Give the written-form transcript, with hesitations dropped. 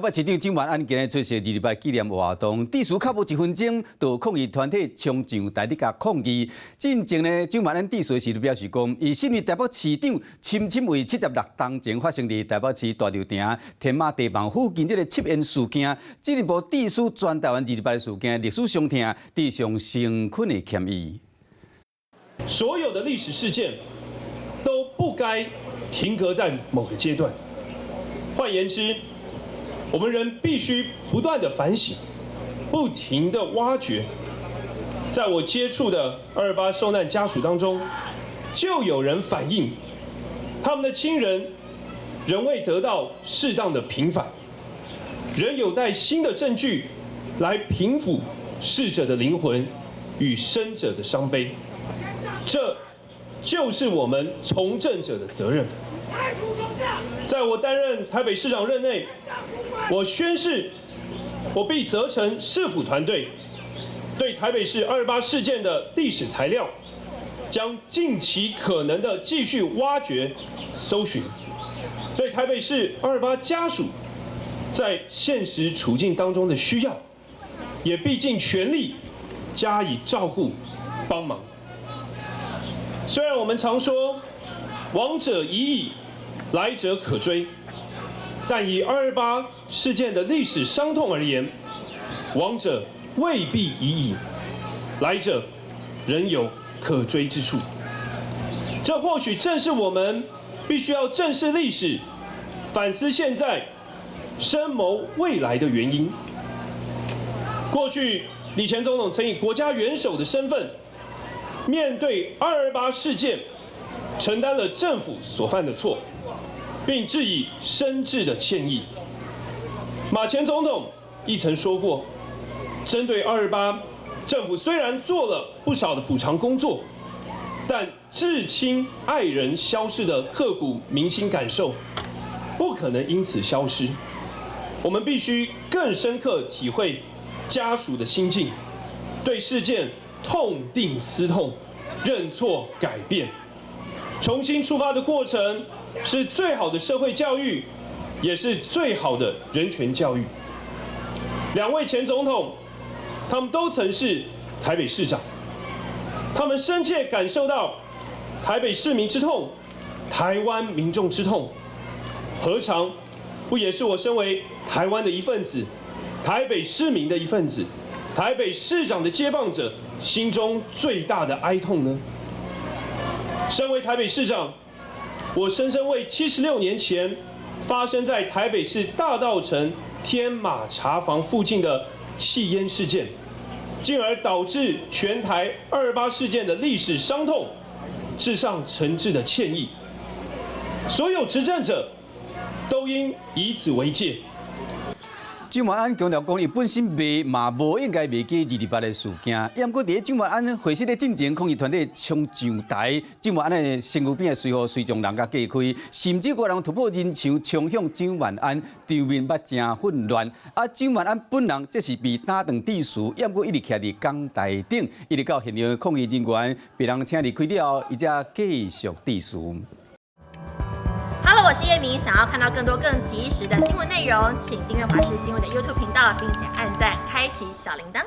北市長蔣萬安今日出席二二八紀念活動，致辭較無一分鐘，就抗議團體衝上台咧共抗議。進前呢，蔣萬安致辭時就表示講，伊身為台北市長，深深為76冬前發生佇台北市大稻埕天馬茶房附近這个緝煙事件，進一步致書全台灣二二八事件歷史傷痛，致上誠懇的歉意。所有的歷史事件都不該停格在某個階段。換言之，我們仍必須不斷的反省，不停的挖掘。在我接觸的二二八受難家屬當中，就有人反映，他們的親人仍未得到適當的平反，仍有待新的證據來平撫逝者的靈魂與生者的傷悲。這就是我們從政者的責任。在我擔任台北市長任內，我宣誓，我必責成市府團隊，對台北市二二八事件的歷史材料，將盡其可能的繼續挖掘、搜尋，對台北市二二八家屬在現實處境當中的需要，也必盡全力加以照顧、幫忙。雖然我們常說往者已矣，來者可追，但以二二八事件的歷史傷痛而言，往者未必已矣，來者仍有可追之處。這或許正是我們必須要正視歷史、反思現在、深謀未來的原因。過去，李前總統曾以國家元首的身份，面對二二八事件，承擔了政府所犯的錯，並致以深摯的歉意。馬前總統亦曾說過，針對二二八，政府雖然做了不少的補償工作，但至親愛人消逝的刻骨銘心感受，不可能因此消失。我們必須更深刻體會家屬的心境，對事件痛定思痛，認錯改變，重新出發的過程是最好的社會教育，也是最好的人權教育。兩位前總統，他們都曾是台北市長，他們深切感受到台北市民之痛，台灣民眾之痛，何嘗不也是我身為台灣的一份子，台北市民的一份子，台北市長的接棒者心中最大的哀痛呢？身為台北市長，我深深為76年前發生在台北市大稻埕天馬茶房附近的緝煙事件，進而導致全台二二八事件的歷史傷痛，致上誠摯的歉意。所有執政者都應以此為戒。蔣萬安強調講，伊本身袂嘛無應該袂記二二八的事件。毋過佇咧蔣萬安會議的進前，抗議團體衝上台，蔣萬安的身軀邊的隨扈隨從人共隔開，甚至有人突破人牆衝向蔣萬安，場面捌誠混亂。啊，蔣萬安本人則是被打斷致辭，毋過一直徛佇講台頂，一直到現場抗議人員被人請離開了後，伊才繼續致辭。 Hello，我是葉明，想要看到更多更及時的新聞內容，請訂閱華視新聞的 YouTube 頻道，並且按讚，開啟小鈴鐺。